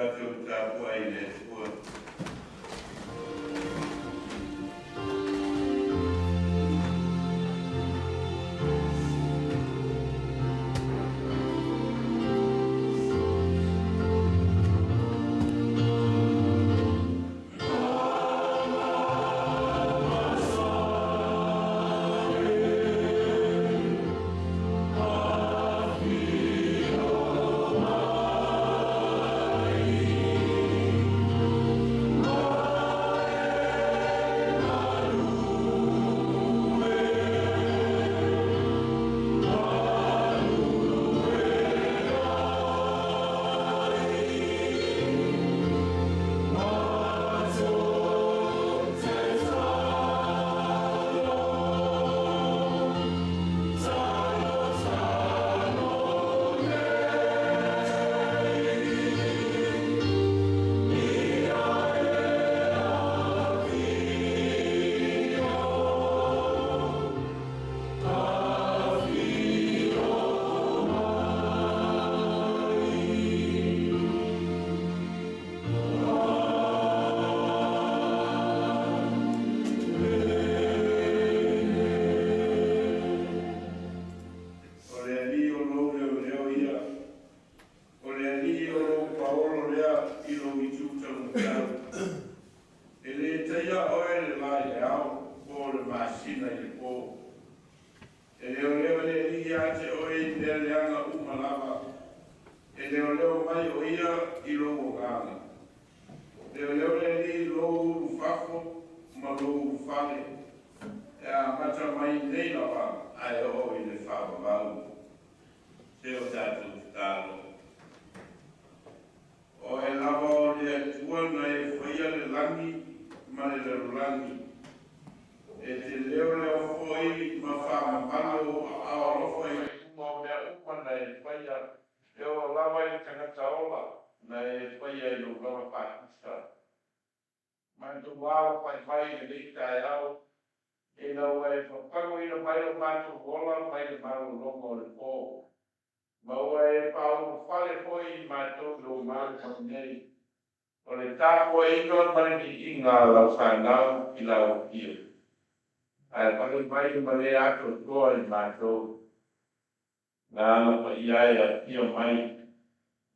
Tatou tapuai i le Atua. O le Alii o lou leoleo ia, o le Alii o lou paolo lea i lou itu taumatau. E le taia oe le la i le ao po o le masina i le po. E leoleo le Alii ia te oe i mea leaga uma lava. E leoleo mai o ia i lou agaga. Leoleo le Alii i lou ulufafo ma lou ulufale, e amata mai nei lava ae oo i le faavavau. Se o tatou tatalo. O oe lava o le Atua na e faia le lagi ma le lalolagi. E te leoleo foi ma faamamalu ou aao alofa i luga o mea uma na e faia, e oo lava i le tagata ola na e faia i lou lava faatusa. Matou alafai mai i lenei taeao, ina ua e fafagoina mai lo matou ola mai le malologa o le po. Ma ua e faaulufale foi i matou i lou malu mai nei. O le tapuaiga ma le viiga a lau fanau i lau afio. Ae pale mai ma le atoatoa i matou. Na ala paia e afio mai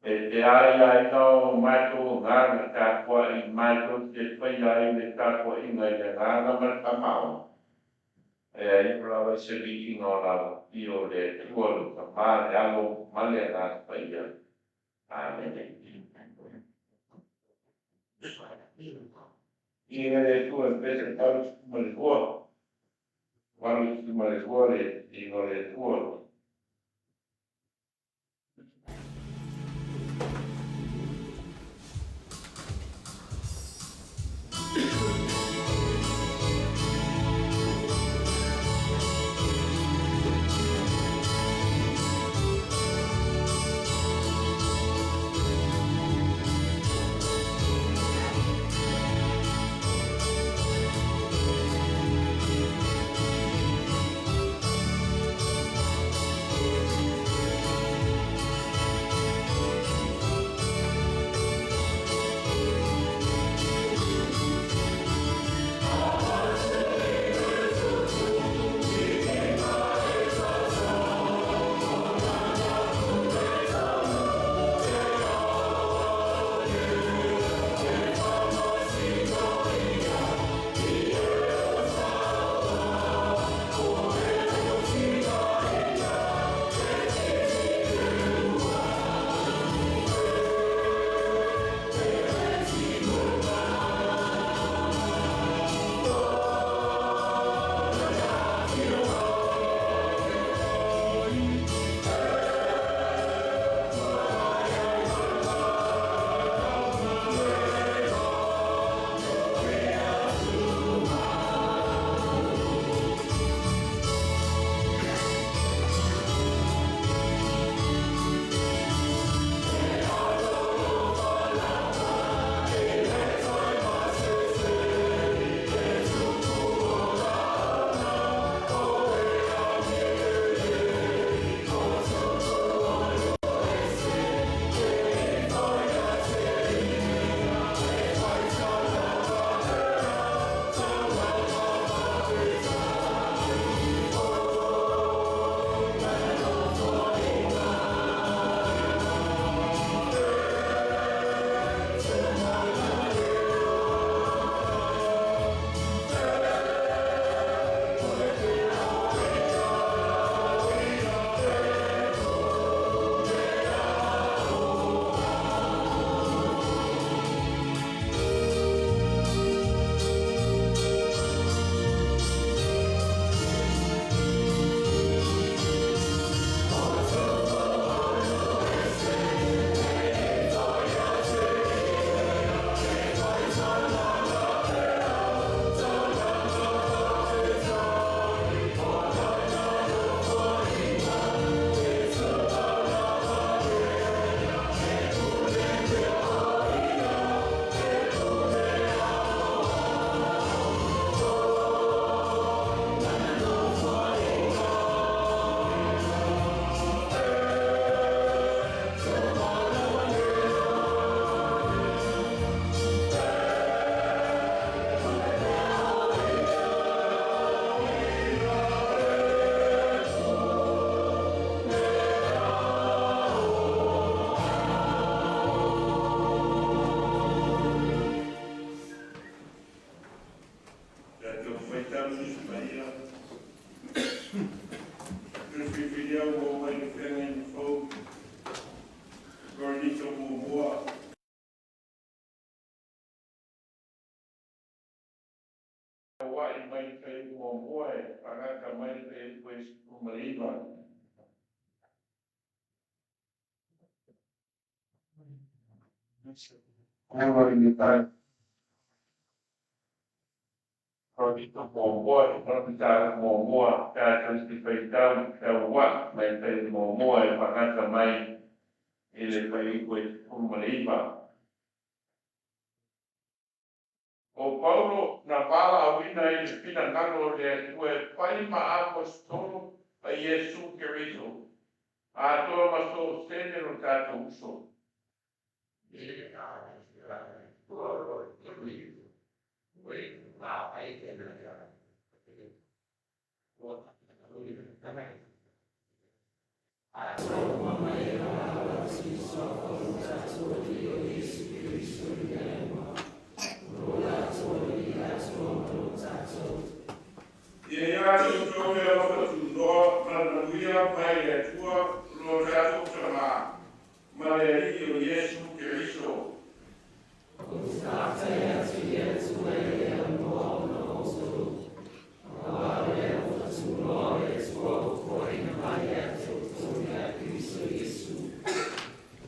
e te aiaina o matou agaga tapuai matou te faia ai le tapuaiga i le agaga ma le faamaoni. E ai lava i se viiga o lau afio o le Atua le Tama le Alo ma le Agaga Paia. Amene. I le Atua e pese 82. 82 le viiga o le Atua. Muamua tatou te faitau taua'i mai le muamua e faagata mai i le fuaiupu e 19. O Paulo na valaauina i le finagalo o le Atua e fai ma aposetolo a Iesu Keriso, atoa ma Sosene lo tatou uso. Ia ia te outou le alofa tunoa ma le manuia mai le Atua lo tatou Tamā ma le Alii o Iesu Keriso.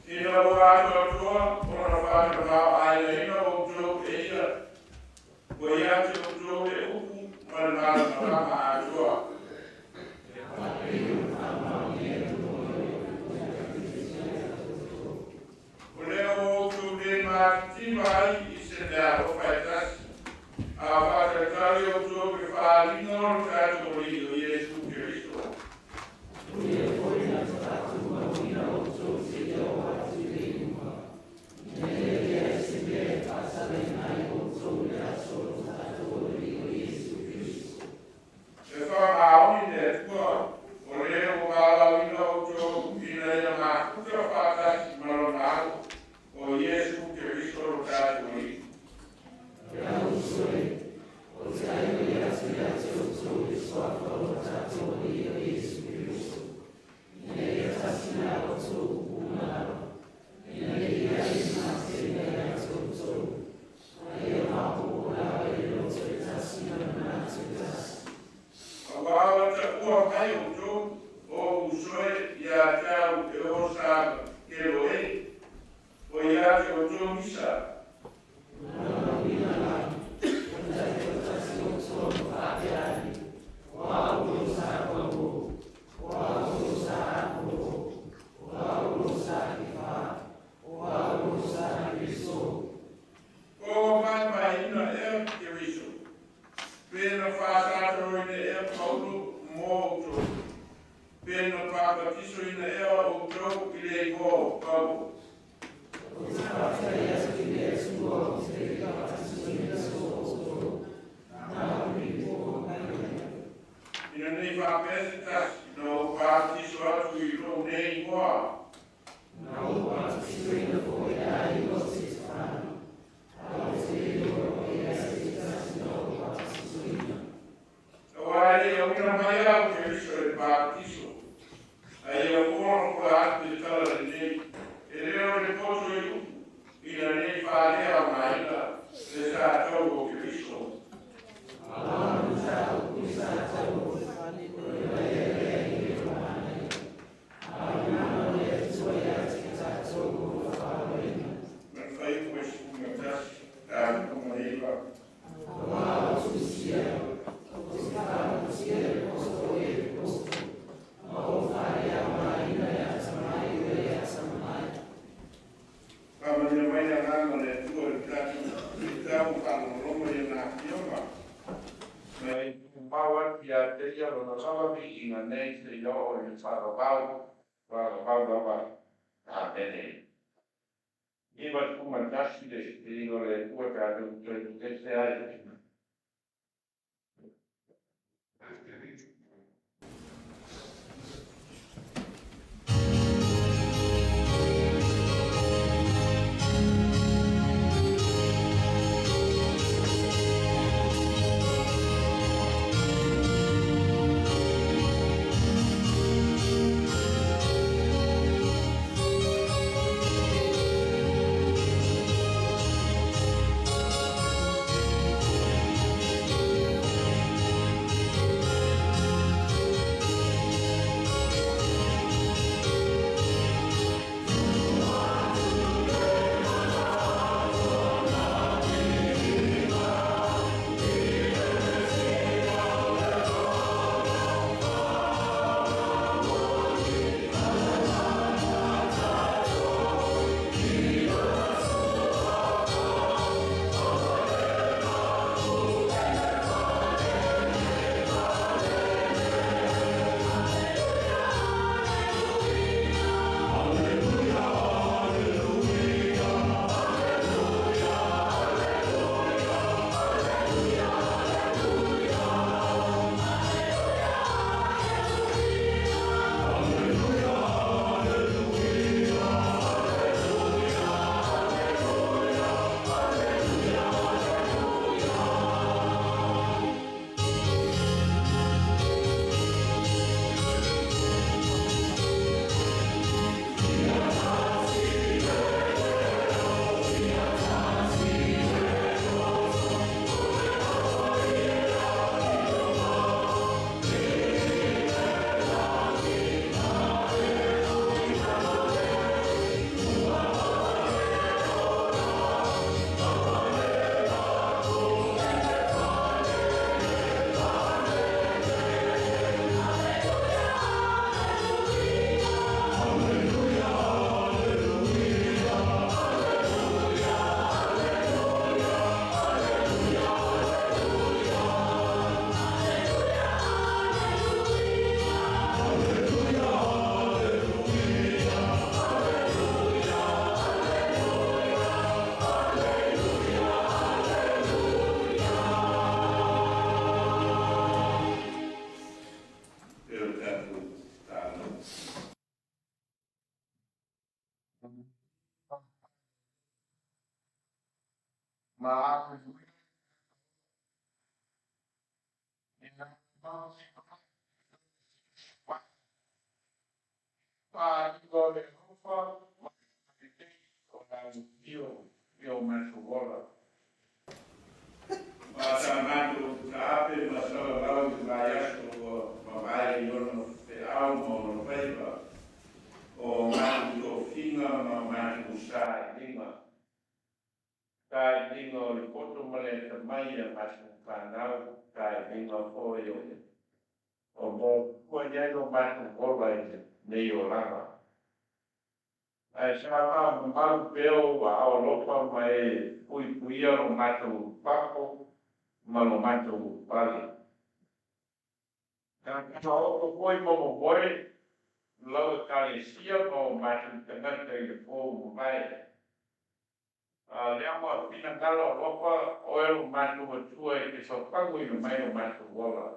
Ina ua atoatoa ona faatamāo'aigaina outou e ia, ua ia te outou le upu ma le malamalama atoa. O lea ua outou lē matitiva ai i se meaalofa e tasi, a faatalitali outou i le faaaliga o le tatou Alii o Iesu Keriso. E faamaoni le Atua, o lē ua valaauina outou ina ia mafuta faatasi ma lona Alo o Iesu Keriso lo tatou Alii. Auā ua taʻua mai outou o uso e iā te au e o sa Keloei, o iā te outou misa. Po ua maemaeina ea Keriso? Pe na faasatoloina ea Paulo mo outou? Pe na papatisoina ea outou i le igoa o Paulo? Ina nei faapea se tasi na ou papatiso atu i lou nei igoa. Auā e lei auina mai au Keriso i le papatiso, ae ia folafola atu le tala lelei, e le o le poto i upu, ina nei faaleaogaina le sa tau o Keriso. Ma le fuaiupu e 11 a 19. Faamanuia mai le Agaga o le Atua i le tatou tau faalogologo i ana afioga. Ma e tumau atu ia te ia lona lava viiga nei seia oo i le faavavau, faavavau lava. Amene. 91 le viiga o le Atua tatou toe tetese ai. Ma sa matou taape ma salalau i le vaiaso ua mavae i ona feau ma ona faiva, o matou tofiga ma matou sailiga, sailiga o le poto ma le atamai a matou fanau, sailiga foi o mea e tua i ai lo matou ola i lenei olaga. Ae sa faamamalu pea ou aao alofa ma e puipuia lo matou ulufafo ma lo matou ulufale. Sa taoto foi ma momoe lau Ekalesia ma o matou tagata i le po ua mavae. A o lea ua finagalo alofa oe lo matou Atua e te fafaguina mai lo matou ola,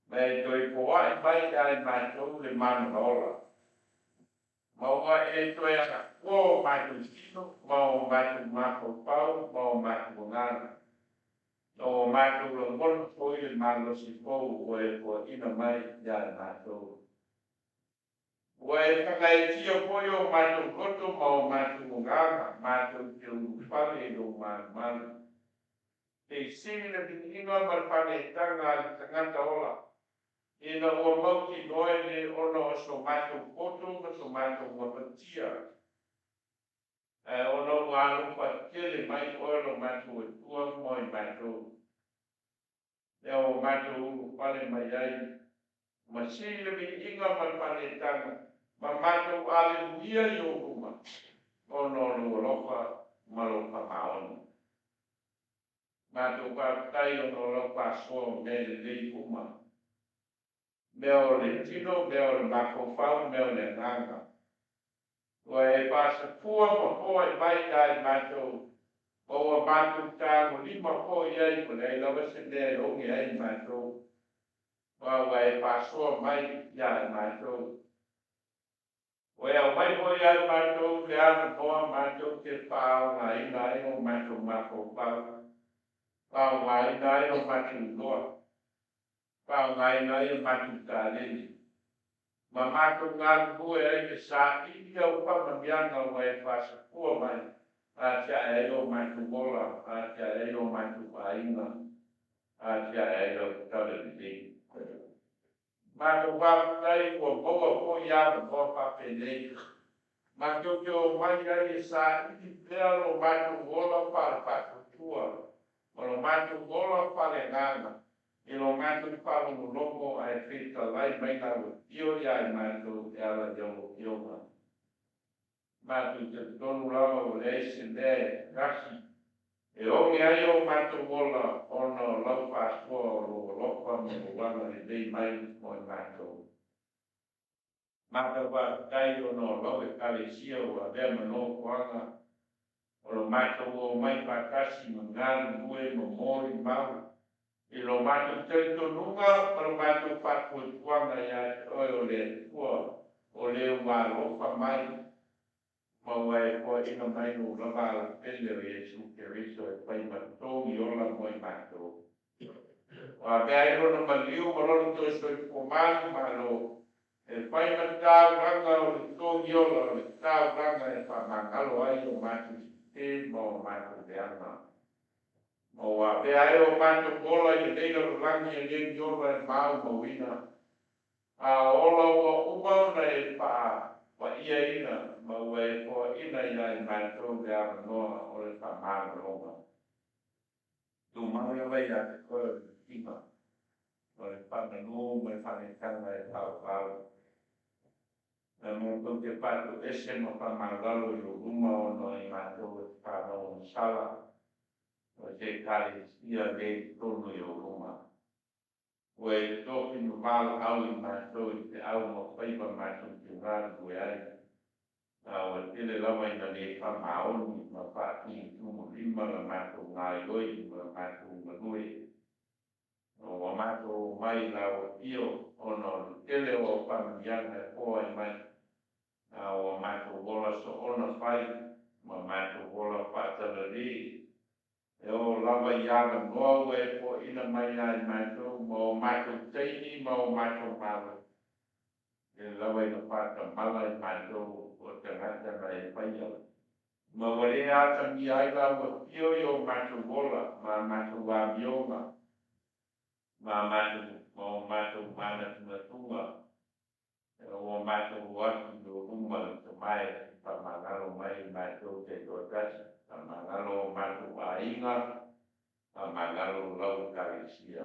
ma e toe foai mai ia i matou le mana ola. Ma ua e toe afua o matou tino ma o matou mafaufau ma o matou agaga. O matou lagona foi le malosi fou ua e foaina mai ia i matou. Ua e fagaetia foi o matou loto ma o matou agaga, matou te ulufale i lou malumalu. Te sili le viiga ma le faaletaga a le tagata ola, ina ua mautinoa e lē ona o so matou poto ma so matou gafatia, ae ona ua alofa tele mai oe lo matou Atua mo i matou. Lea ua matou ulufale mai ai, ma sili le viiga ma le faaletaga, ma matou aleluia i ou luma, ona o lou alofa ma lou faamaoni. Matou faafetai ona o lau faasoa o mea lelei uma, mea o le tino, mea o le mafaufau, mea o le agaga. Ua e faasafua ma foai mai ia i matou, ma ua matou tagolima foi ai, ua leai lava se mea e oge ai i matou. Ua e faasoa mai ia i matou. Ua e aumai foi ia i matou le avanoa matou te faaaogaina ai o matou mafaufau, faaaogaina ai o matou iloa, faaaogaina ai o matou taleni, ma matou galulue ai le saili au faamanuiaga ua e faasafua mai, atiae ai o matou ola, atiae ai o matou aiga, atiae ai lau talalelei. Matou faafetai ua maua foi avanoa faapenei, matou te omai ai e saili pea lo matou ola faalefaatuatua ma lo matou ola faaleagaga i lo matou faalogologo ae fetalai mai lau afio ia i matou e ala i au afioga. Matou talitonu lava ua leai se mea e tasi e oge ai o matou ola ona o lau faasoa o lou alofa ma lou agalelei mai mo i matou. Matou faafetai ona o lau Ekalesia ua avea ma nofoaga o lo matou omai faatasi ma galulue ma molimau i lo matou talitonuga ma lo matou faatuatuaga ia te oe o le Atua o le ua alofa mai ma ua e foaina mai lou lava alapele o Iesu Keriso e fai ma togi ola mo i matou. Ua avea ai lona maliu ma lona toe soifua manumalo e fai ma taulaga o le togi ola o le taulaga e faamagalo ai o matou sese ma o matou leaga. Ma ua avea ai o matou ola i lenei lalolagi e le ni ola e maumauina, a ola ua uma ona e faapaiaina ma ua e foaina ia i matou le avanoa o le faamagaloga. Tumau lava ia te oe o le viiga, o le faamanu ma le faaletaga e faavavau. Na matou te faatoese ma faamagalo i lou luma ona i matou e te fanau agasala, o se Ekalesia le i totonu i ou luma. Ua e tofi ma valaau i matou i feau ma faiva matou te galulue ai, a ua tele lava ina le faamaoni ma faatumutumulima la matou gaoioi ma la matou galue. Ua matou omai i lau afio ona o le tele o au faamanuiaga e foai mai, a ua matou ola ola soona fai ma matou ola faatalale e oo lava i avanoa ua e fo'uina mai ia i matou ma o matou taimi ma o matou malo e lava ina faatamala i matou o tagata na e faia ma ua lē atagia ai lau afio i o matou ola ma matou amioga ma matou ma o matou manatunatuga ua matou o atu i lou luma le tamae faamagalo mai matou taitoatasi faamagalo o matou aiga faamagalo lau Ekalesia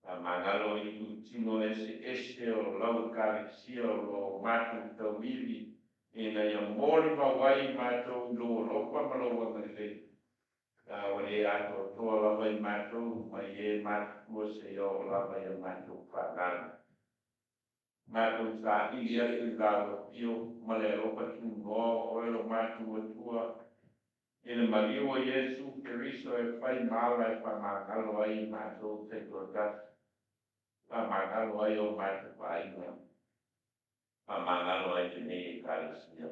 faamagalo itutino eseese o lau Ekalesia o loo matou tauivi ina ia molimau ai matou i lou alofa ma lou agalelei a ua lē atoatoa lava i matou mai e matutua seia oo lava ia matou fanau. Matou saili atu i lau afio ma le alofa tunoa o oe lo matou Atua i le maliu o Iesu Keriso e fai ma ala e faamagalo ai i matou taitoatasi faamagalo ai o matou aiga faamagalo ai lenei Ekalesia.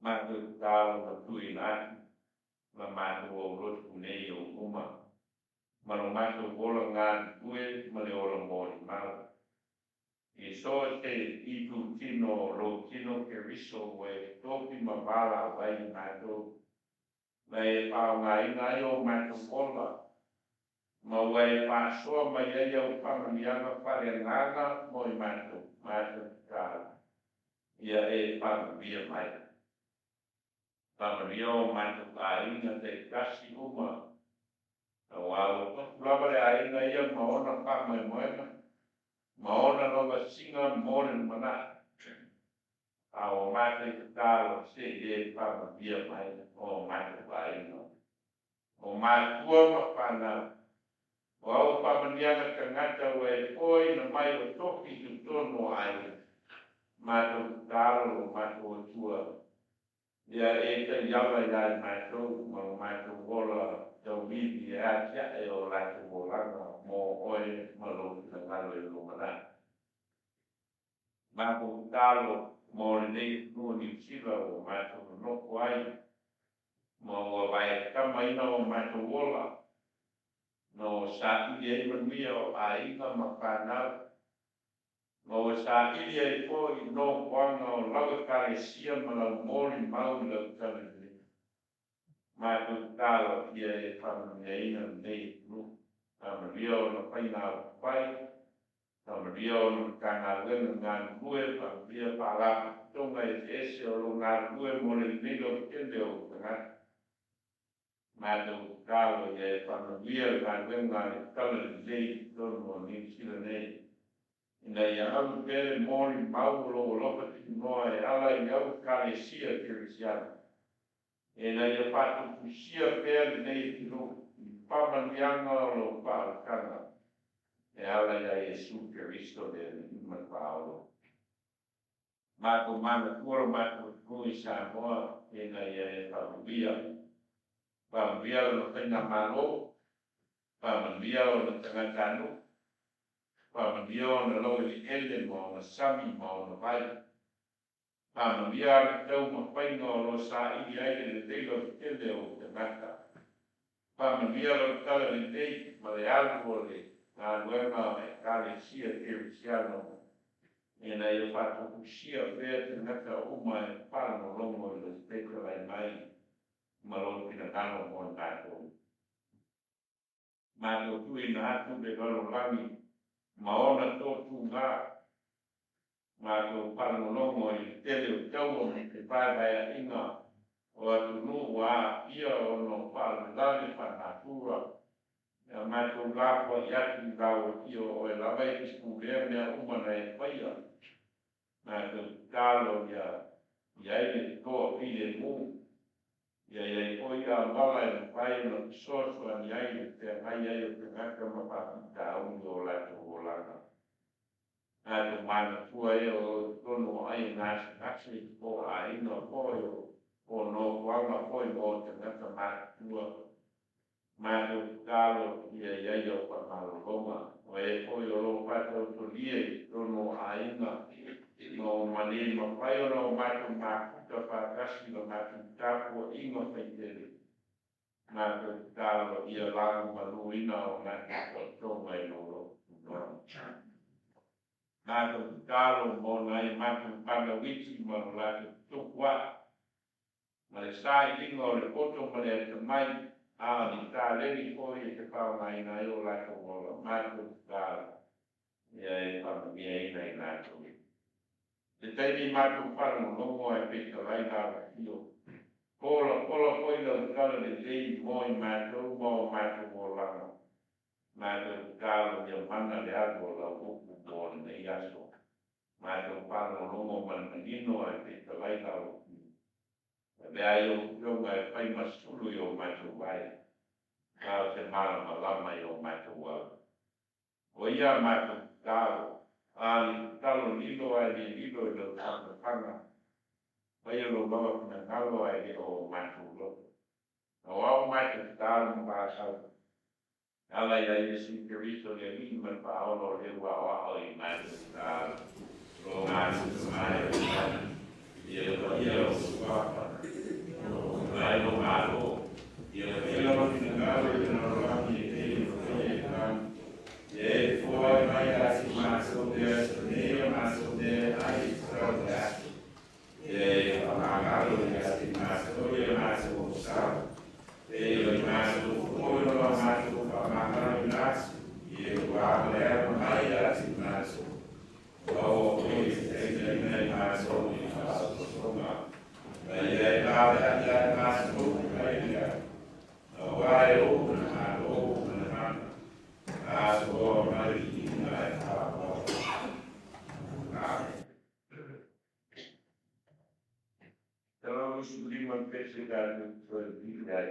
Matou tatalo ma tuuina atu la matou aulotu nei i ou luma ma lo matou ola galulue ma le ola molimau i so o se itutino o lou tino Keriso ua e tofi ma valaau ai i matou na e faaaogāina ai o matou ola ma ua e faasoa mai ai au faamanuiaga faaleagaga mo i matou. Matou tatalo ia e faamanuia mai faamanuia o matou aiga taitasi uma auā ua tofu lava le aiga ia ma ona faamoemoega ma ona lavasiga mo le lumanai a o matou tatalo se'i e faamanuia mai o matou aiga o matua ma fanau o au faamanuiaga tagata ua e foaina mai o tofi i totonu o aiga. Matou tatalo lo matou Atua ia e taiala iā i matou ma lo matou ola tauivi e atia'e o latou olaga mo oe ma lou finagalo i le lumanai. Matou tatalo mo lenei atunuu o Niusila ua matou nonofo ai ma ua vaetamaina o matou ola na ua saili ai manuia o aiga ma fanau ma ua saili ai fo'i nofoaga o lau Ekalesia ma lau molimau i lau talalelei. Matou tatalo ia e faamanuiaina lenei atunuu faamanuia ona faiga upufai faamanuia ona Matagaluega galulue faamanuia faalapotopotoga eseese o loo galulue mo le lelei lautele o tagata. Matou tatalo ia e faamanuia le galuega a le talalelei i totonu o Niusila nei ina ia alu pea le molimau o lou alofa tunoa e ala i au Ekalesia Kerisiano ina ia faatupusia pea lenei atunuu i faamanuiaga o lou faaolataga e ala iā Iesu Keriso le Alii ma le Faaola. Matou manatua lo matou atunuu i Samoa ina ia e faamanuia faamanuia lona faigamālō faamanuia ona tagatanuu faamanuia ona laueleele ma ona sami ma ona vai faamanuia agatau ma faiga o loo saili ai le lelei lautele o ou tagata faamanuia lau talalelei ma le alu o le galuega Ekalesia Kerisiano ina ia faatupusia pea tagata uma e faalogologo i lou fetalai mai ma lou finagalo mo i matou. Matou tuuina atu le lalolagi ma ona tootūgā matou faalogologo i le tele o taua ma fevaevaea'iga o atunuu ua aafia ona o faalavelave faalenatura ia matou lafoai atu i lau afio o oe lava e te pulea mea uma na e faia. Matou tatalo ia i ai le toafilemu ia i ai fo'i auala e mafai ona fesoasoani ai i le feagai ai o tagata ma faafitauli o latou olaga. Matou manatua e o i totonu o ai e gasegase po o aiga foi o nofoaga foi mo tagata matutua. Matou tatalo ia i ai au faamalologa o e foi o loo faatautolia i totonu o aiga. Ma ua le mafai ona o matou mafuta faatasi i la matou tapuaiga faitele, matou tatalo ia lagomaluina o matou taotoga i lou loto tumau. Matou tatalo mo nai a matou fanau iti ma lo latou tutupua'i, ma le sailiga o le poto ma le atamai, a o ni taleni foi e te faaaogaina ai o latou ola, matou tatalo ia e faamanuiaina i latou. Se taimi matou faalogologo ae fetalai lau afio, polapola foi lau tala lelei mo i matou ma o matou olaga, matou tatalo ia mana le alu o lau upu mo lenei aso. Matou faalogologo ma le manino ae fetalai lau afio. Avea ai ou afioga e fai ma sulu i o matou vae, a o se malamalama i o matou ala. O ia a matou tatalo, a o ni tatalo lilo ae le lilo i lau fagafaga, faia lou lava finagalo ae le o o matou loto. Aua o matou tatalo ma valaau, e ala ia Iesu Keriso le Alii ma le Faaola o lea ua aoao i matou tatalo. Lo matou Tama e i lagi, ia paia lou suafa, tulai lou Malo, ia faia lou finagalo i le lalolagi e pei ona faia i le lagi. Ia e foai mai ia te matou le aso nei o matou mea e ai e tatau i le aso. Ia e faamagalo ia te matou i a matou osao, pei o i matou foi ona o matou faamagalo ina atu, ia ua aleama mai ia te matou. Aua foi e te taitaiina i matou i faasoasoaga, ma ia e laveai ia i matou mai le au. Aua e ou na malo ma le mana, asoa ma le viiga e faaauau. Amen. 125 pese tatou toe vili ai.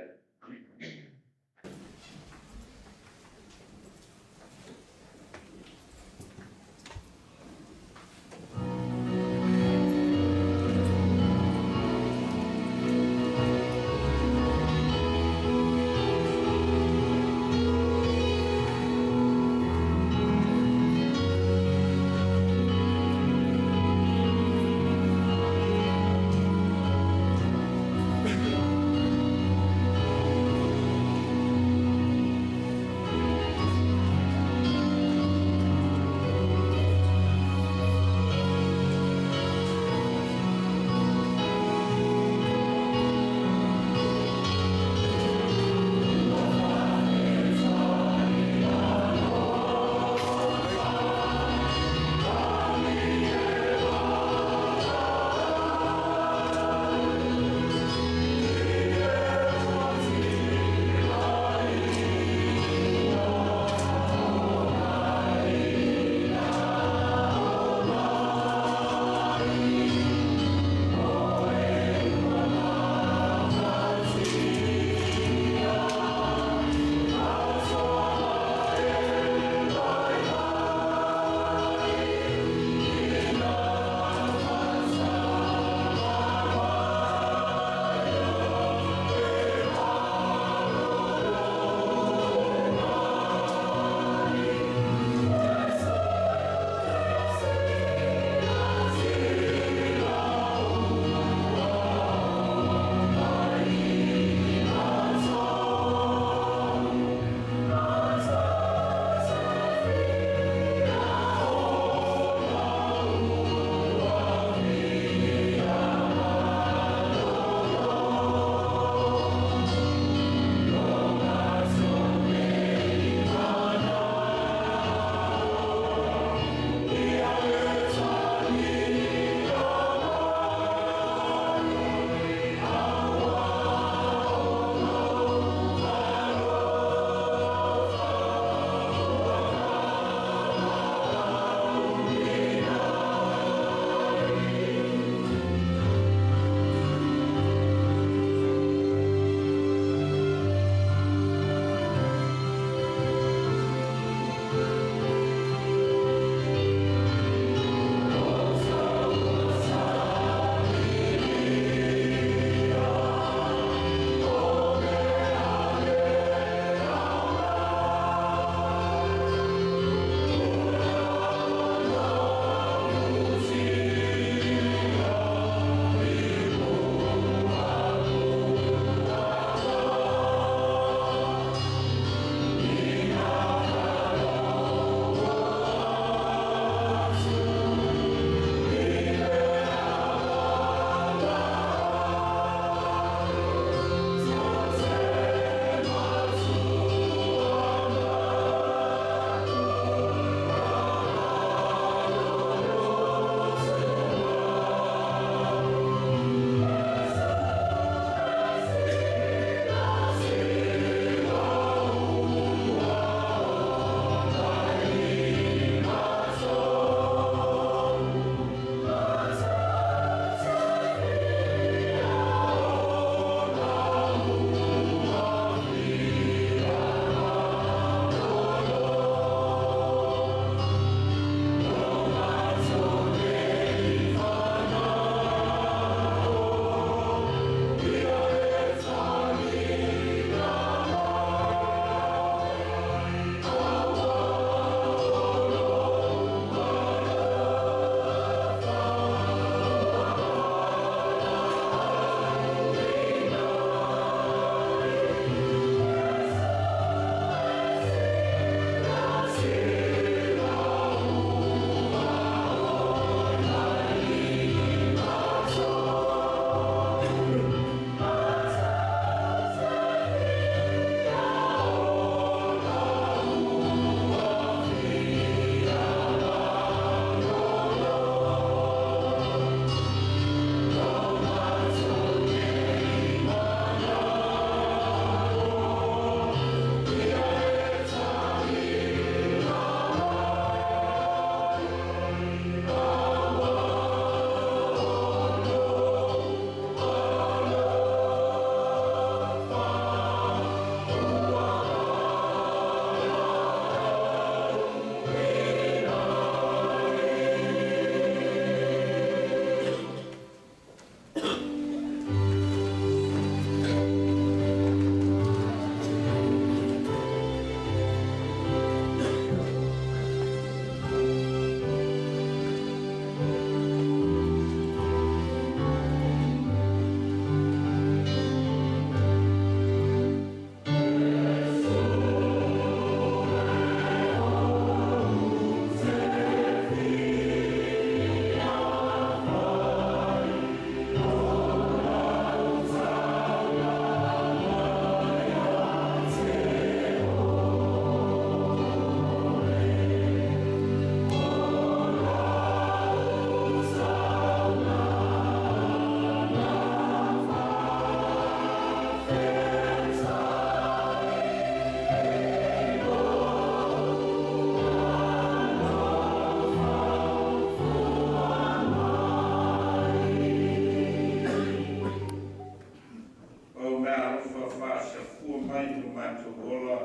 matou ola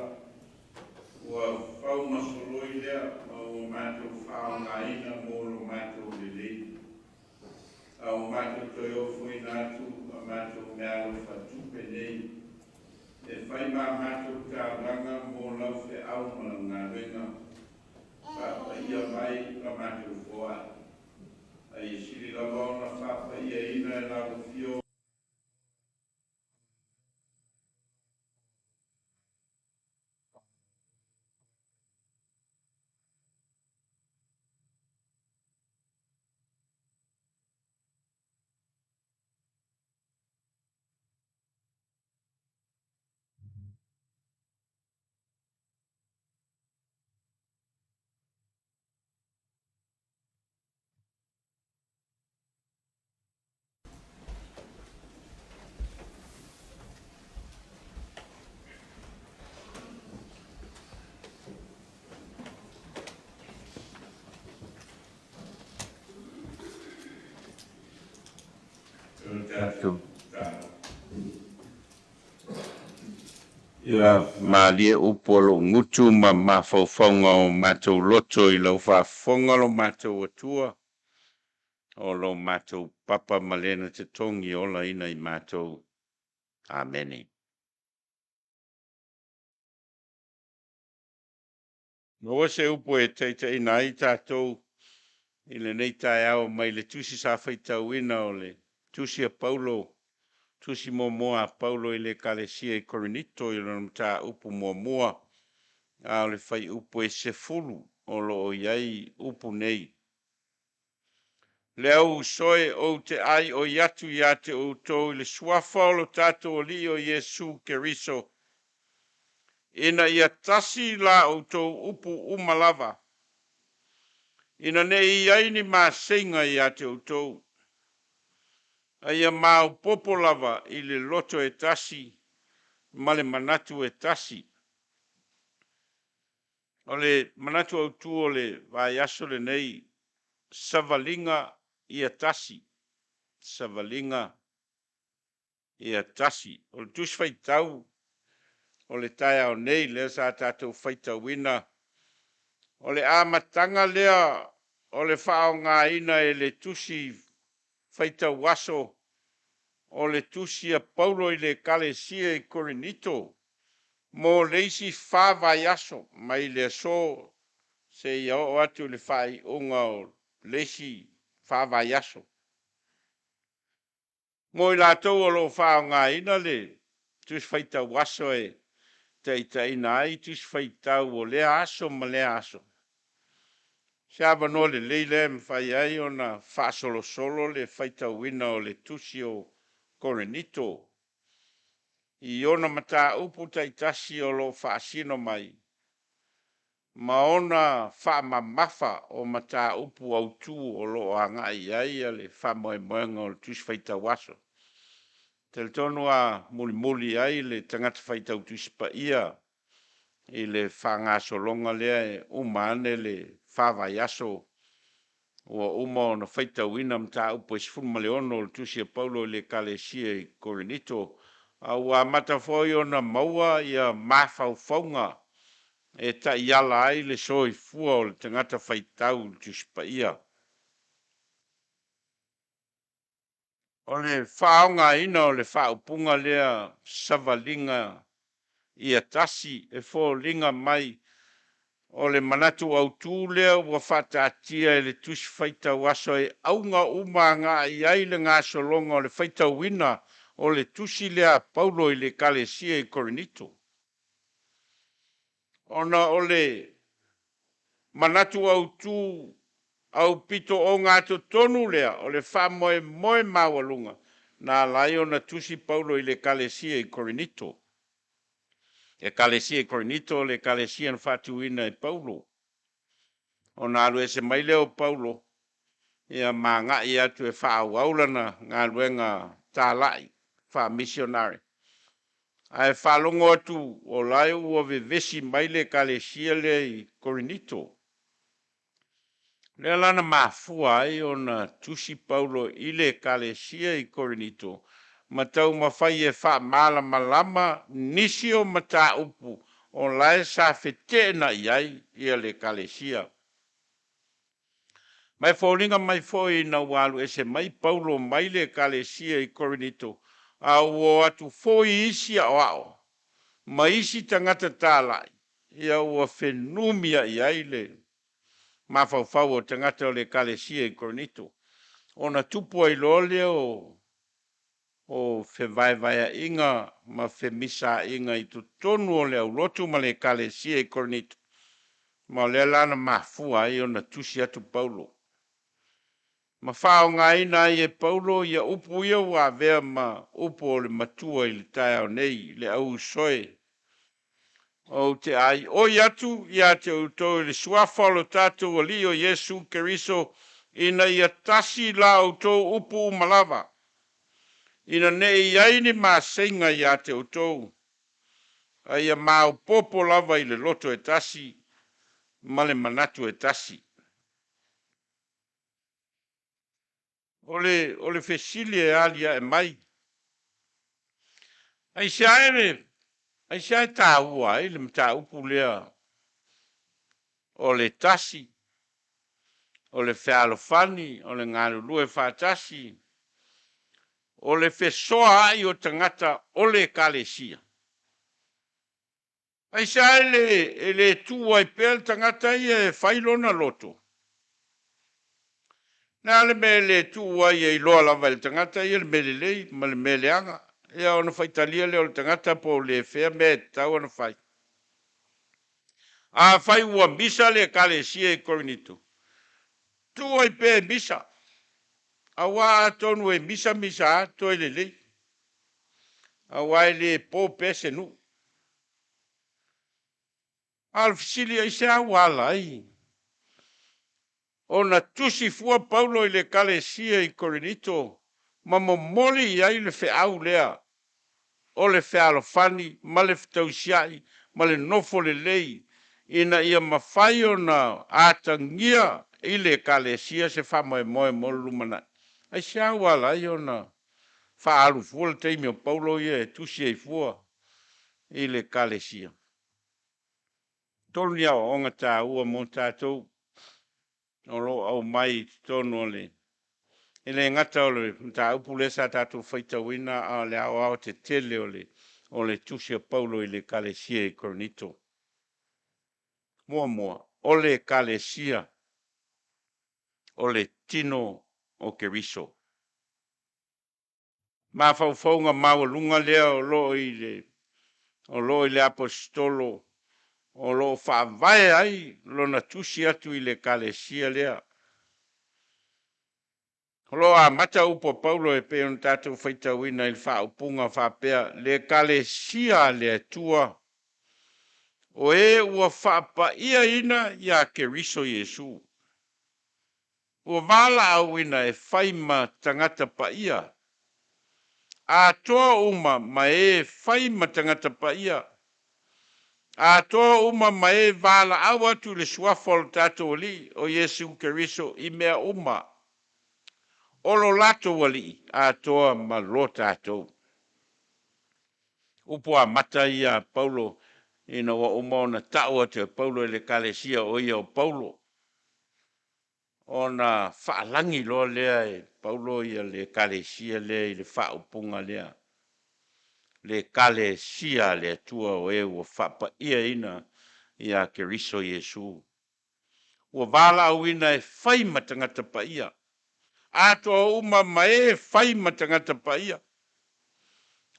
ua faumasoloi lea ma ua matou faaaogaina mo lo matou lelei. A ua matou toe ofoina atu a matou meaalofa tupe nei e fai ma a matou taulaga mo lau feau ma lau galuega. Faapaia mai la matou foai, a ia sili lava ona faapaiaina e lau Afio. Ia malie upu o lou gutu ma mafaufauga o matou loto i lau faafofoga lo matou Atua, o lo matou papa ma le na te togi olaina i matou. Amene. Maua se upu e taitaiina ai tatou i lenei taeao mai le tusi sa faitauina o le tusi a Paulo, tusi muamua a Paulo i le Ekalesia i Korinito i lona mataupu muamua, a o le fuaiupu e 10 o lo o i ai upu nei. Le au uso e, ou te aioi atu ia te outou i le suafa o lo tatou Alii o Iesu Keriso, ina ia tasi la outou upu uma lava, ina ne i i ai ni maseiga ia te outou, a ia maopoopo lava i le loto e tasi ma le manatu e tasi. O le manatu autu o le vaiaso lenei, savaliga ia tasi, savaliga ia tasi. O le tusi faitau o le taeao nei lea sa tatou faitauina, o le amataga lea o le faaaogaina e le tusi faitau aso o le tusi a Paulo i le Ekalesia i Korinito mo le isi 4 vaiaso mai le aso seia oo atu i le faaiuga o le isi 4 vaiaso. Mo i latou o lo o faaaogaina le tusi faitau aso e taitaiina ai tusi faitau o lea aso ma lea aso, se avanoa lelei lea e mafai ai ona faasolosolo le faitauina o le tusi o Korinito i ona mataupu taitasi o lo o faasino mai ma ona faamamafa o mataupu autu o lo o agai i ai le faamoemoega o le tusi faitau aso. Talitonu a mulimuli ai le tagata faitau tusi paia i le faagasologa lea e uma ane le 4 vaiaso ua uma ona faitauina mataupu e 16 o le tusi a Paulo i le Ekalesia i Korinito, a ua amata foi ona maua ia mafaufauga e taiala ai le soifua o le tagata faitau i le tusi paia. O le faaaogaina o le faaupuga lea savaliga ia tasi e foliga mai o le manatu autu lea ua faataatia e le tusi faitau aso e auga uma agai ai le gasologa o le faitauina o le tusi lea a Paulo i le Ekalesia i Korinito. Ona o le manatu autu aupito ogatotonu lea o le faamoemoe maualuga na ala ai ona tusi Paulo i le Ekalesia i Korinito. Ekalesia i Korinito o le Ekalesia na faatuina e Paulo. Ona alu ese mai lea o Paulo ia ma agai atu e faaauau lana galuega talai faamisionare. Ae faalogo atu o la e ua vevesi mai le Ekalesia lea i Korinito. Lea la na mafua ai ona tusi Paulo i le Ekalesia i Korinito ma taumafai e faamalamalama nisi o mataupu o la e sa feteenai ai ia le Ekalesia. Ma e foliga mai foi ina ua alu ese mai Paulo mai le Ekalesia i Korinito, a ua o atu foi isi aoao ma isi tagata talai, ia ua fenumiai ai le mafaufau o tagata o le Ekalesia i Korinito, ona tupu ai loa lea o fevaevaeaiga ma femisaiga i totonu o le aulotu ma le Ekalesia i Korinito, ma o lea la na mafua ai ona tusi atu Paulo. Ma faaaogaina ai e Paulo ia upu ia ua avea ma upu o le matua i le taeao nei, le au usoe. Ou te aioi atu ia te outou i le suafa o lo tatou Alii o Iesu Keriso, ina ia tasi la outou upu uma lava, ina ne i i ai ni maseiga ia te outou, a ia maopoopo lava i le loto e tasi ma le manatu e tasi. O le, o le fesili e alia'e mai, aisea e le, aisea e taua ai le mataupu lea o le tasi, o le fealofani, o le galulue faatasi, o le fesoaai o tagata o le Ekalesia? Aisea e le, e le tuu ai pea le tagata ia e fai lona loto? Le a le mea e le tuu ai e iloa lava e le tagata ia le mea lelei ma le mea leaga, ia ona faitalia lea o le tagata po o le fea mea e tatau ona fai. Afai ua misa le Ekalesia i Korinito, tuu ai pea e misa, auā atonu e misa misa lava toe lelei, auā e le po pea se nuu. A o le fesili, aisea ua ala ai ona tusi fua Paulo i le Ekalesia i Korinito ma momoli i ai le feau lea o le fealofani ma le fetausia'i ma le nofo lelei ina ia mafai ona atagia i le Ekalesia se faamoemoe mo le lumanai? Aisea ua ala ai ona faaalu fua le taimi o Paulo ia e tusi ai fua i le Ekalesia? Tolu ni aoaoga taua mo tatou o lo o aumai i totonu o le e le gata o le mataupu lea sa tatou faitauina, a o le aoaotetele o le o le tusi a Paulo i le Ekalesia i Korinito. Muamua, o le Ekalesia o le tino o Keriso. Mafaufauga maualuga lea o lo o i le o lo o i le Aposetolo o lo o faavae ai lona tusi atu i le Ekalesia lea. O lo o amata upu a Paulo e pei ona tatou faitauina i le faaupuga faapea, Le Ekalesia a le Atua, o e ua faapaiaina iā Keriso Iesu. Ua valaauina e fai ma tagata paia, atoa uma ma e fai ma tagata paia, atoa uma ma e valaau atu i le suafa o lo tatou Alii o Iesu Keriso i mea uma, o lo latou Alii atoa ma lo tatou. Upu amata ia a Paulo ina ua uma ona tau atu e Paulo i le Ekalesia o ia o Paulo, ona faalagi loa lea e Paulo ia le Ekalesia lea i le faaupuga lea, le Ekalesia a le Atua o e ua faapaiaina iā Keriso Iesu, ua valaauina e fai ma tagata paia, atoa uma ma e fai ma tagata paia,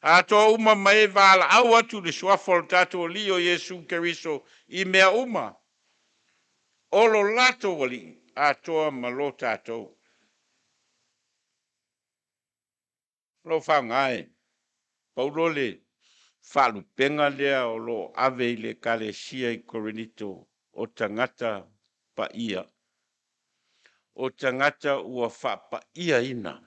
atoa uma ma e valaau atu i le suafa o le tatou Alii o Iesu Keriso i mea uma, o lo latou Alii atoa ma lo tatou. O lo o faaaoga e Paulo le faalupega lea o lo o ave i le Ekalesia i Korinito o tagata paia, o tagata ua faapaiaina,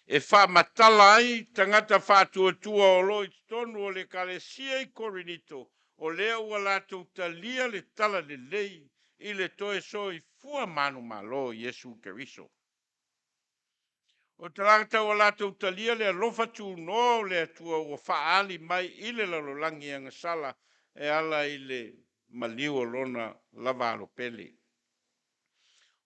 e faamatala ai tagata faatuatua o lo o i totonu o le Ekalesia i Korinito, o lea ua latou talia le talalelei i le toe soifua manumalo o Iesu Keriso. O tagata ua latou talia le alofa tunoa o le Atua ua faaali mai i le lalolagi agasala e ala i le maliu o lona lava alopele.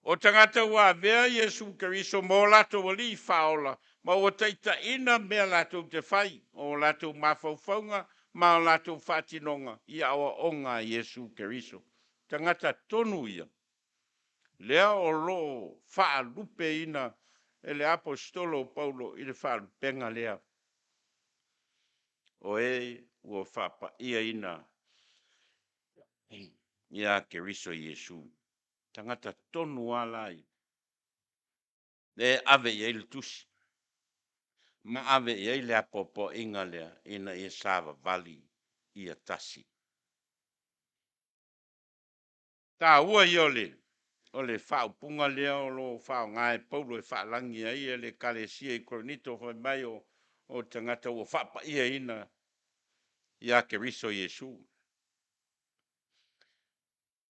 O tagata ua avea Iesu Keriso ma o latou Alii Faaola ma ua taitaiina mea latou te fai, o latou mafaufauga ma o latou faatinoga i aoaoga a Iesu Keriso. Tagata tonu ia, lea o lo o faalupeina e le Aposetolo o Paulo i le faalupega lea, o e ua faapaia ia Keriso Iesu. Tagata tonu lava la ia, lea e ave i ai le tusi ma ave i ai le apoapoaiga lea ina ia savavali ia tasi. Taua ia o le faaupuga lea o lo o faaaoga e Paulo e faalagi ai le Ekalesia i Korinito fai mai o tagata ua faapaiaina ia Keriso Iesu.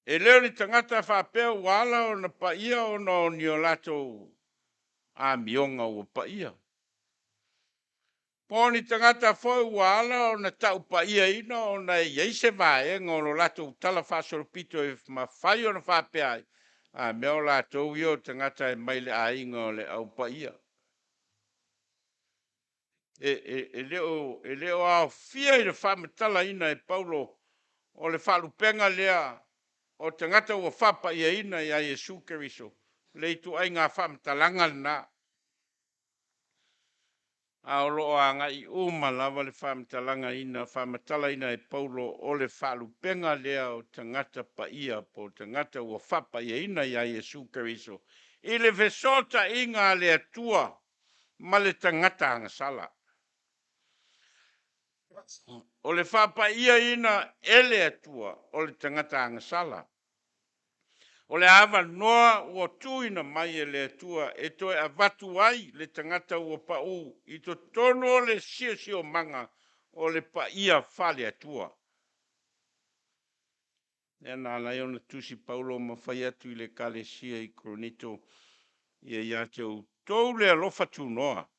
E le o ni tagata faapea ua ala ona paia ona o ni o latou amioga ua paia, po o ni tagata foi ua ala ona taupaiaina ona e i ai se vaega o lo latou talafaasolopito e mafai ona faapea ai, a mea o latou ia o tagata e mai le aiga o le aupaia. E le o aofia i le faamatalaina e Paulo o le faalupega lea o tagata ua faapaiaina ia Iesu Keriso le ituaiga faamatalaga lena. A o lo o agai uma lava le faamatalaina e Paulo o le faalupega lea o tagata paia po o tagata ua faapaiaina ia Iesu Keriso i le fesootaiga a le Atua ma le tagata agasala. O le faapaiaina e le Atua o le tagata agasala, o le avanoa ua tuuina mai e le Atua e toe avatu ai le tagata ua pau i totonu o le siosiomaga o le paia faale-Atua. Lea na ala ai ona tusi Paulo ma fai atu i le Ekalesia i Korinito, ia ia te outou le alofa tunoa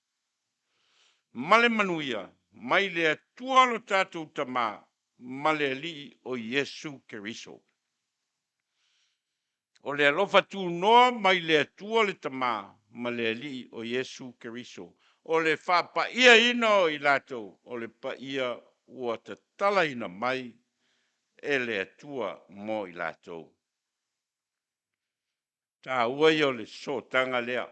ma le manuia mai le Atua lo tatou Tama ma le Alii o Iesu Keriso. O le alofa tunoa mai le Atua le Tama ma le Alii o Iesu Keriso, o le faapaiaina o i latou, o le paia ua tatalaina mai e le Atua mo i latou. Taua ia o le sootaga lea.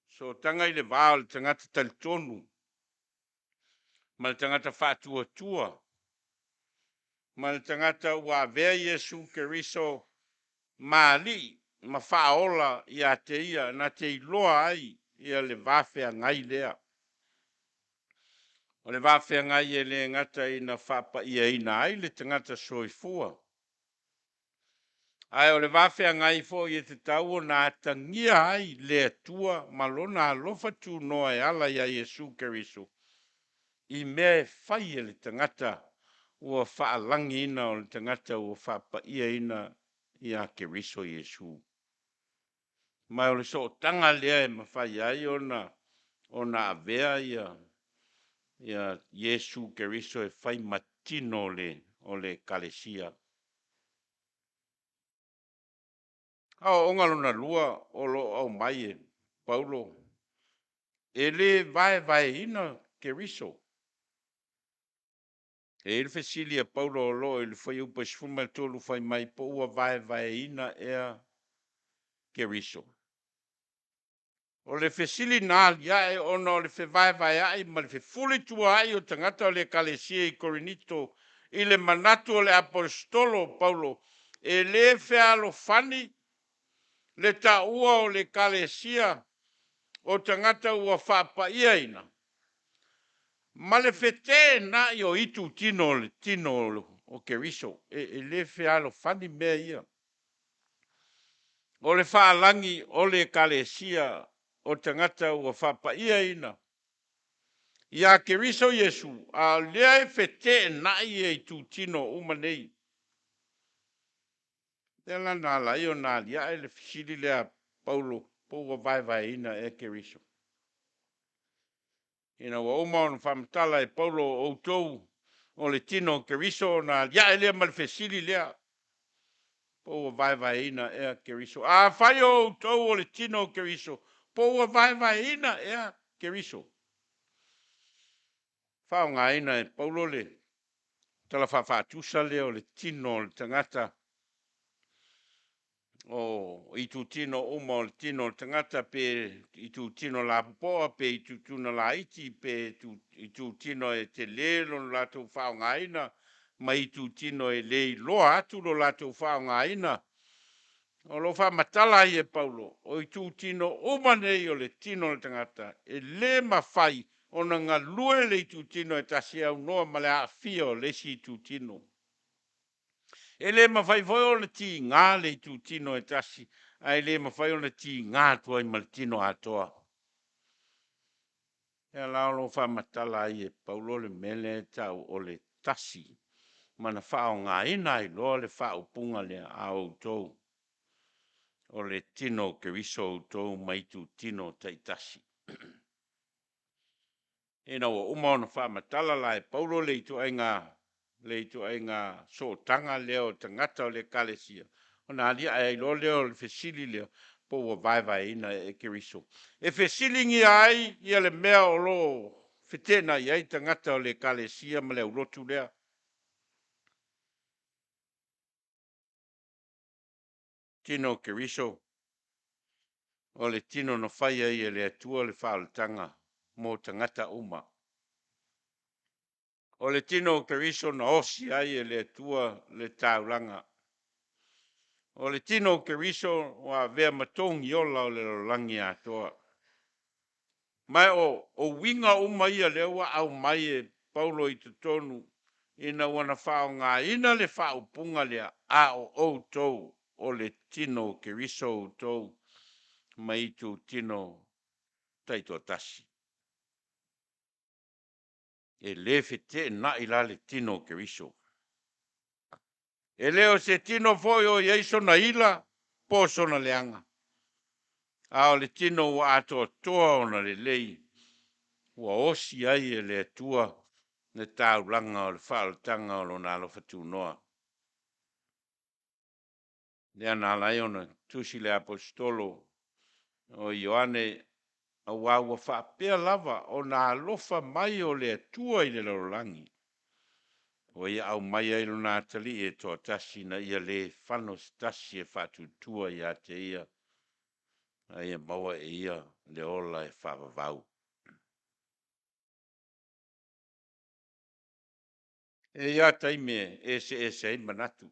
Sootaga i le va o le tagata talitonu ma le tagata faatuatua ma le tagata ua avea Iesu Keriso ma Alii ma Faaola ia te ia, na te iloa ai ia le va feagai lea. O le va feagai e le gata ina faapaiaina ai le tagata soifua, ae o le va feagai foi e tatau ona atagia ai le Atua ma lona alofa tunoa e ala ia Iesu Keriso i mea e fai e le tagata ua faalagiina o le tagata ua faapaiaina ia Keriso Iesu. Ma o le sootaga lea e mafai ai ona avea ia Iesu Keriso e fai ma tino o le Ekalesia. Aoaoga lona lua o lo o aumai e Paulo, e le vaevaeina Keriso. E i ai le fesili a Paulo o lo o i le fuaiupu 13 fai mai po ua vaevaeina ea Keriso. O le fesili na aliae ona o le fevaevaeai ma le fefulituaai o tagata o le Ekalesia i Korinito i le manatu o le Aposetolo o Paulo e le fealofani le taua o le Ekalesia o tagata ua faapaiaina ma le feteenai o itutino o le tino o Keriso. E le fealofani mea ia. O le faalagi o le Ekalesia o tagata ua faapaiaina ia Keriso Iesu, a o lea e feteenai ia itutino uma nei. Lea la na ala ai ona aliae le fesili lea a Paulo, Po ua vaevaeina ea Keriso? Ina ua uma ona faamatala e Paulo o outou o le tino o Keriso, ona aliae lea ma le fesili lea, po ua vaevaeina ea Keriso? Afai o outou o le tino o Keriso, po ua vaevaeina ea Keriso? Faaaogaina e Paulo le tala faafaatusa lea o le tino o le tagata, o itutino uma o le tino o le tagata, pe itutino lapopoa, pe itutino laiti, pe itutino e tele lo latou faaaogaina, ma itutino e le iloa atu lo latou faaaogaina. O lo o faamatala ai e Paulo, o itutino uma nei o le tino o le tagata, e le mafai ona galue le itutino e tasi e aunoa ma le aafia o le isi itutino. E le mafai foi ona tiga le itutino e tasi, ae le mafai ona tiga atu ai ma le tino atoa. Ia la o lo o faamatala ai e Paulo le mea lea e tau o le tasi, ma na faaaogaina ai loa le faaupuga lea, a outou o le tino o Keriso outou ma itutino taitasi. Ina ua uma ona faamatala la e Paulo le ituaiga sootaga lea o tagata o le ekalesia, ona aliae ai loa lea o le fesili lea, po ua vaevaeina ea Keriso. E fesiligia ai ia le mea o lo o feteenai ai tagata o le ekalesia ma le aulotu lea. Tino o Keriso o le tino na fai ai e le Atua le faaolataga mo tagata uma. O le tino o Keriso na osi ai e le Atua le taulaga. O le tino o Keriso ua avea ma togiola o le lalolagi atoa. Ma o uiga uma ia lea ua aumai e Paulo i totonu ina ua na faaaogaina le faaupuga lea, a o outou o le tino o Keriso outou ma itutino taitoatasi. E le feteenai la le tino o Keriso. E le o se tino foi o i ai sona ila po o sona leaga, a o le tino ua atoatoa ona lelei, ua osi ai e le Atua le taulaga o le faaolataga o Lona alofa tunoa. Lea na ala ai ona tusi le Aposetolo o Ioane, aua ua faapea lava ona alofa mai o le Atua i le lalolagi, ua ia aumai ai Lona Atalii e toatasi, ina ia le fano se tasi e faatuatua ia te Ia, a ia maua e ia le ola e faavavau. E i ai lava taimi e eseese ai manatu.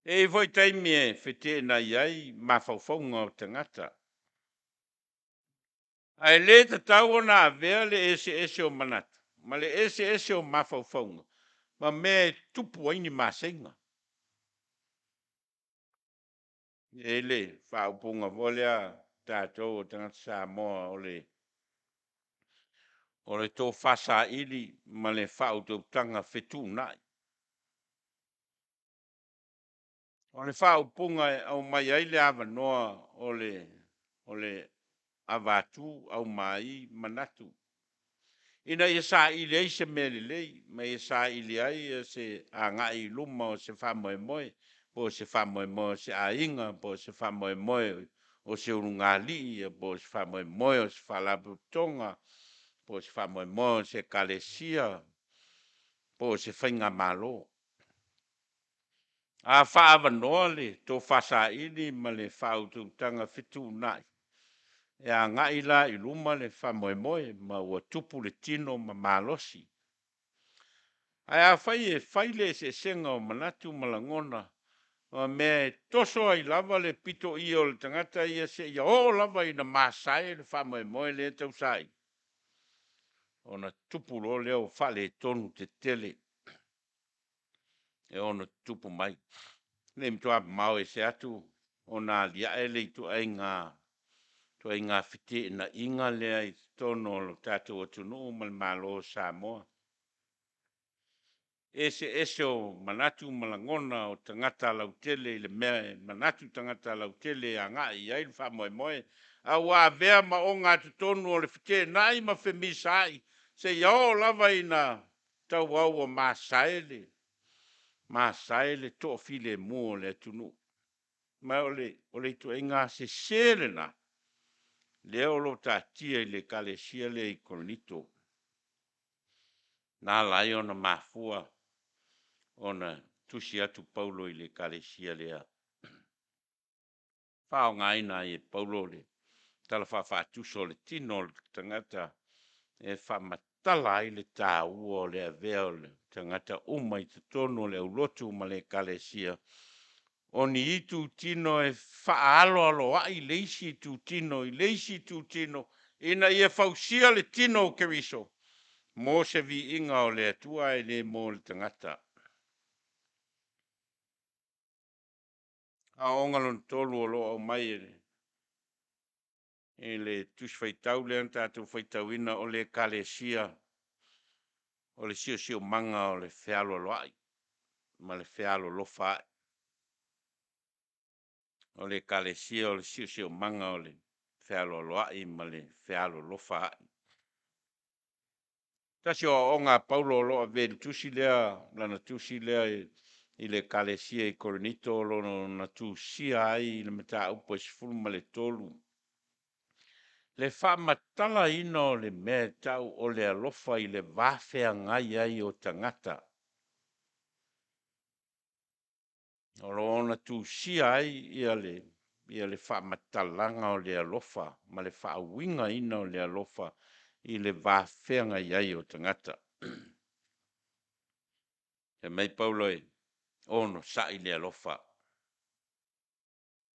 E i ai foi taimi e feteenai ai mafaufauga o tagata. Ae le tatau ona avea le eseese o manatu ma le eseese o mafaufauga ma mea e tupu ai ni maseiga. E i ai le faaupuga foi lea a tatou o tagata Samoa, o le tofa saili ma le faautautaga fetuunai. O le faaupuga e aumai ai le avanoa o le avatu aumai manatu, ina ia saili ai se mea lelei ma ia saili ai se agai i luma o se faamoemoe, po o se faamoemoe o se aiga, po o se faamoemoe o se ulugalii, po o se faamoemoe o se faalapotopotoga, po o se faamoemoe o se ekalesia, po o se faigamalo. A faaavanoa le tofa saili ma le faautautaga fetuunai, e agai la i luma le faamoemoe ma ua tupu le tino ma malosi. Ae afai e fai le eseesega o manatu ma lagona ma mea e toso ai lava le pitoia o le tagata ia seia oo lava ina masae le faamoemoe lea e tausaili, ona tupu loa lea o faaletonu tetele e ono tutupu mai. E le matua mamao ese atu ona aliae le ituaiga feteenaiga lea i totonu o le tatou atunuu ma le Malo o Samoa. eseese o manatu ma lagona o tagata lautele i le mea e manatu tagata lautele e agai i ai le faamoemoe, a ua avea ma ogatotonu o le feteenai ma femisaai seia oo lava ina tauau ua masae le masae le toafilemu o le atunuu. Ma o le ituaiga sese lena lea o lo o taatia i le ekalesia lea i Korinito, na ala ai ona mafua ona tusi atu Paulo i le ekalesia lea. Faaaogaina ai e Paulo le tala faafaatusa o le tino o le tagata e faamatala ai le taua o le avea o le tagata uma i totonu o le aulotu ma le ekalesia, o ni itutino e faaaloaloai le isi itutino i le isi itutino ina ia fausia le tino o Keriso mo se viiga o le Atua ae le mo le tagata. Aoaoga lona tolu o lo o aumai e le Tusi Faitau lea na tatou faitauina, o le Ekalesia o le siosiomaga o le fealoaloai ma le fealolofa ai. O le Ekalesia o le siosiomaga o le fealoaloai ma le fealolofa ai. Tasi o aoaoga a Paulo o lo o avea i le tusi lea, lana tusi lea i le Ekalesia i Korinito, o lona tusia ai i le mataupu e 13, le faamatalaina o le mea e tau o le alofa i le va feagai ai o tagata. O lo o ona tusia ai le faamatalaga o le alofa ma le faauigaina o le alofa i le va feagai ai o tagata. Fai mai Paulo e onosai le alofa,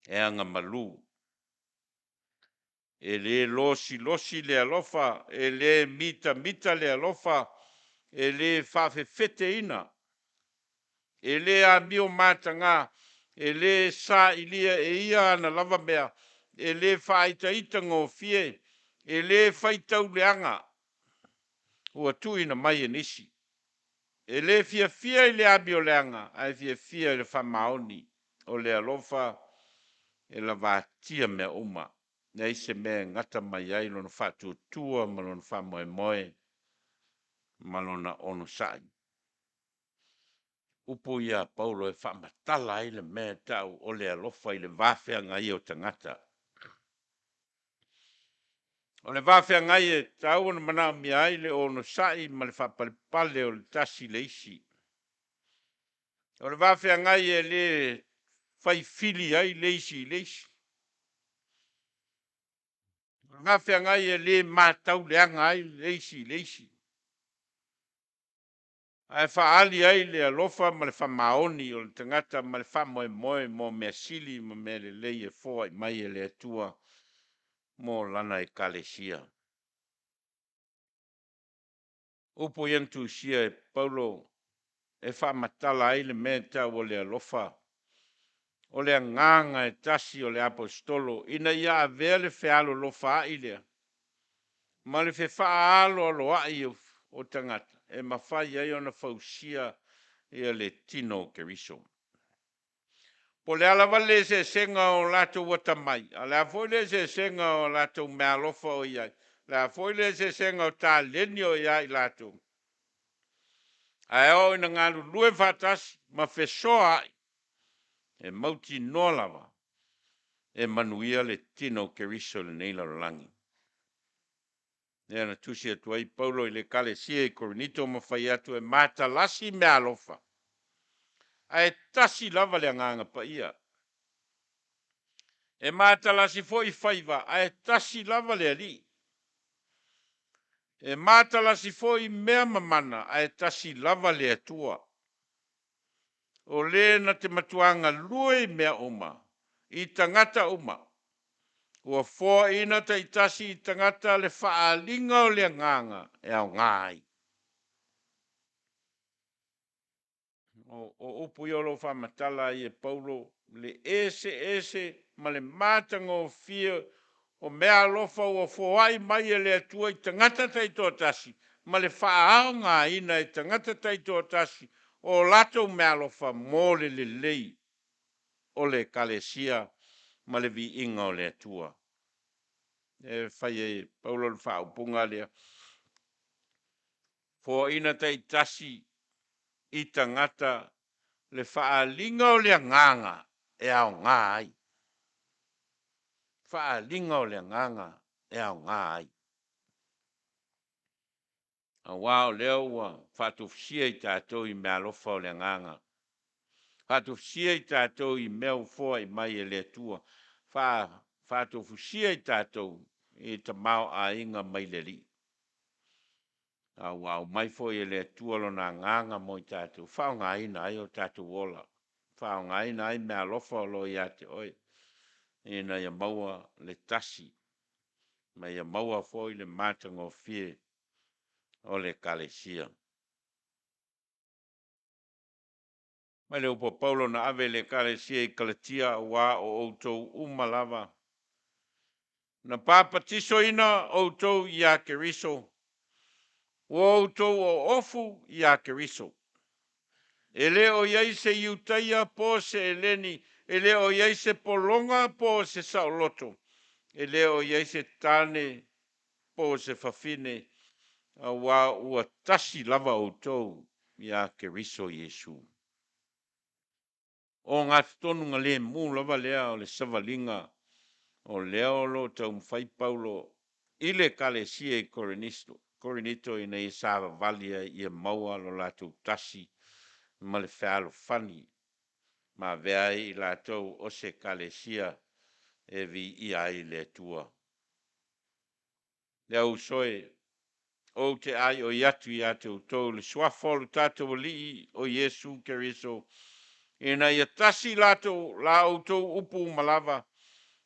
e agamalu, e le losilosi le alofa, e le mitamita le alofa, e le faafefeteina, e le amio mataga, e le sailia e ia ana lava mea, e le faaitaitagofie, e le faitauleaga ua tuuina mai e nisi, e le fiafia i le amioleaga, ae fiafia i le faamaoni. O le alofa e lavatia mea uma, leai se mea e gata mai ai lona faatuatua ma lona faamoemoe ma lona onosai. Upu ia a Paulo e faamatala ai le mea e tau o le alofa i le va feagai ai o tagata. O le va feagai e tatau ona manaomia ai le onosai ma le faapalepale o le tasi i le isi. O le va feagai e le faifili ai le isi i le isi. O le va feagai e le matau leaga ai le isi i le isi, ae faaali ai le alofa ma le faamaoni o le tagata ma le faamoemoe mo mea sili ma mea lelei e foai mai e le Atua mo lana Ekalesia. Upu ia na tusia e Paulo e faamatala ai le mea e tau o le alofa, o le agaga e tasi o le Aposetolo ina ia avea le fealolofaai lea ma le fefaaloaloai o tagata e mafai ai ona fausia ia le tino o Keriso. Po o le a lava le eseesega o latou atamai, a o le a foi le eseesega o latou meaalofa o i ai, o le a foi le eseesega o taleni o i ai latou, ae oo ina galulue faatasi ma fesoaai, e mautinoa lava e manuia le tino o Keriso i lenei lalolagi. Lea na tusi atu ai Paulo i le Ekalesia i Korinito ma fai atu e matalasi meaalofa, ae tasi lava le Agaga Paia. E matalasi foi faiva, ae tasi lava le Alii. E matalasi foi mea ma mana, ae tasi lava le Atua, o Le na te matua galue i mea uma, i tagata uma, ua foaina taitasi i tagata le faaaliga o le Agaga e aoga ai. O upu ia o lo o faamatala ai e Paulo le eseese ma le matagofie o meaalofa ua foai mai e le Atua i tagata taitoatasi ma le faaaogaina e tagata taitoatasi. o latou meaalofa mo le lelei o le Ekalesia ma le viiga o le Atua. E fai ai e Paulo le faaupuga lea, foaina taitasi i tagata le faaaliga o le agaga e aoga ai. Faaaliga o le agaga e aoga ai. Auā o lea ua faatofusia i tatou i meaalofa o le agaga, faatofusia i tatou i mea ua foai mai e le Atua, faatofusia i tatou i tamaoaiga mai le Alii. A ua aumai foi e le Atua Lona agaga mo i tatou, faaaogaina ai o tatou ola, faaaogaina ai meaalofa o lo o ia te oe, ina ia maua le tasi ma ia maua foi le matagofie o le Ekalesia. Mai le upu a Paulo na ave i le Ekalesia i Kalatia, auā o outou uma lava na papatisoina outou ia Keriso, ua outou oofu ia Keriso. E le o i ai se Iutaia po o se Eleni, e le o i ai se pologa po o se saoloto, e le o i ai se tane po o se fafine, auā ua tasi lava outou ia Keriso Iesu. O gatotonu lemu lava lea o le savaliga o lea o lo o taumafai Paulo i le Ekalesia i Korinito ina ia savavali ai ia maua lo latou tasi ma le fealofani ma avea ai i latou o se Ekalesia e viia ai le Atua. Le au uso e, ou te aioi atu ia te outou i le suafa o le tatou Alii o Iesu Keriso, ina ia tasi latou la outou upu uma lava,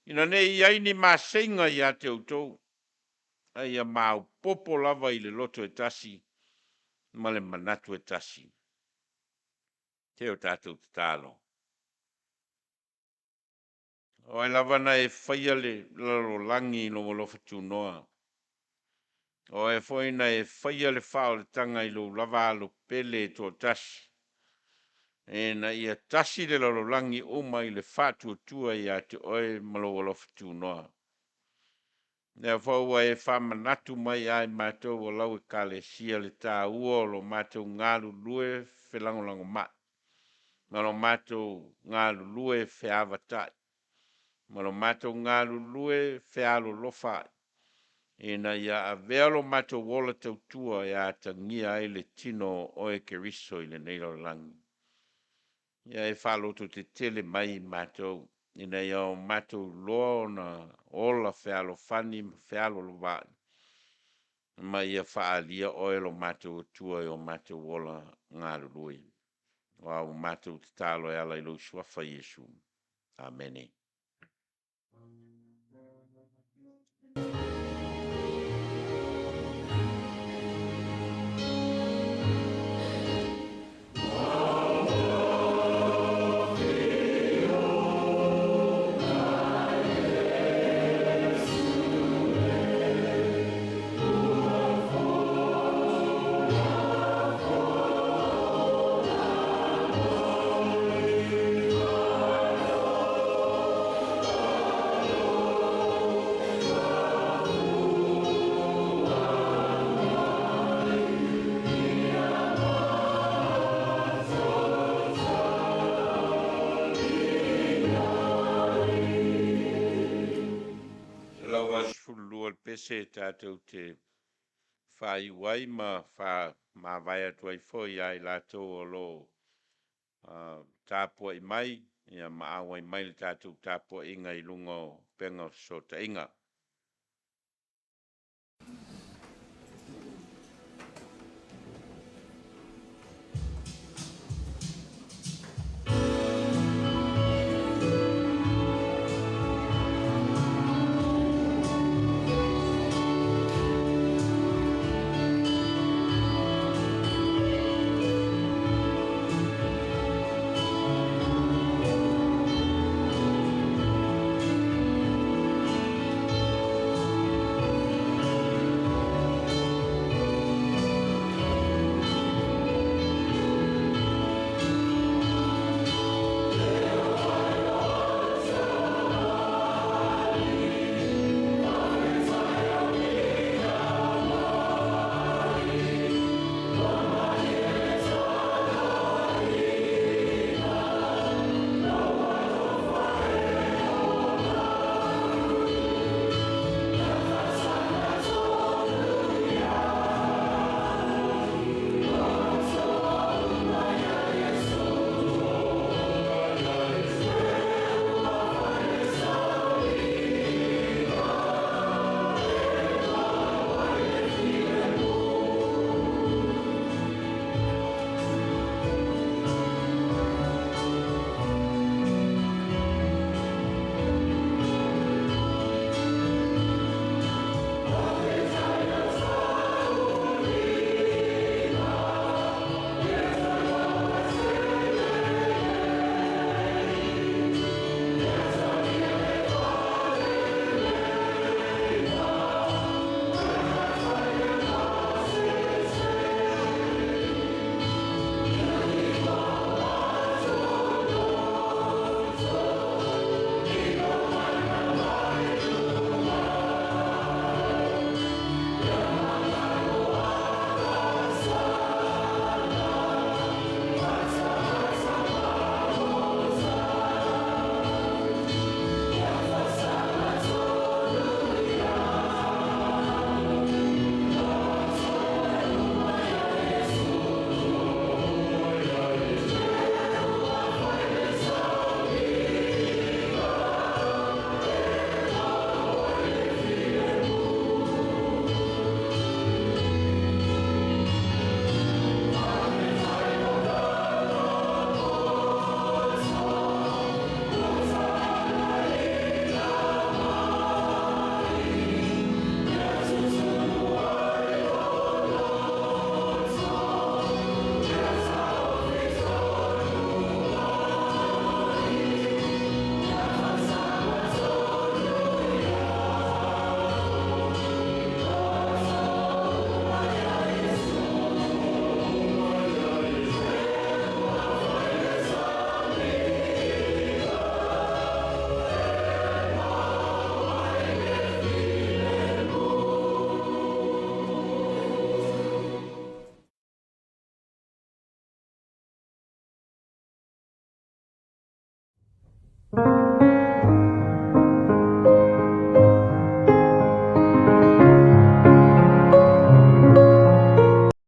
ina ne i i ai ni maseiga ia te outou, a ia maopoopo lava i le loto e tasi ma le manatu e tasi. Se o tatou tatalo. O ai lava na e faia le lalolagi i lou alofa tunoa, o Oe foi na e faia le faaolataga i lou lava Alo pele e toatasi, ina ia tasi le lalolagi uma i le faatuatua ia te Oe ma lou alofa tunoa. Lea foi ua e faamanatu mai ia i matou o lau Ekalesia le taua o lo matou galulue felagolagomai, ma lo matou galulue feavatai, ma lo matou galulue fealolofaai, ina ia avea lo matou ola tautua e atagia ai le tino o Oe Keriso i lenei lalolagi. Ia e faalototetele mai i matou, ina ia o matou iloa ona ola fealofani ma fealolovaai, ma ia faaalia Oe lo matou Atua i o matou ola galulue. Aua ua matou tatalo e ala i lou suafa Iesu. Amene. 182 le pese tatou te faaiu ai ma faamavae atu ai foi ia i latou o lo o tapuai mai ia ma auai mai le tatou tapuaiga i luga o upega o fesootaiga.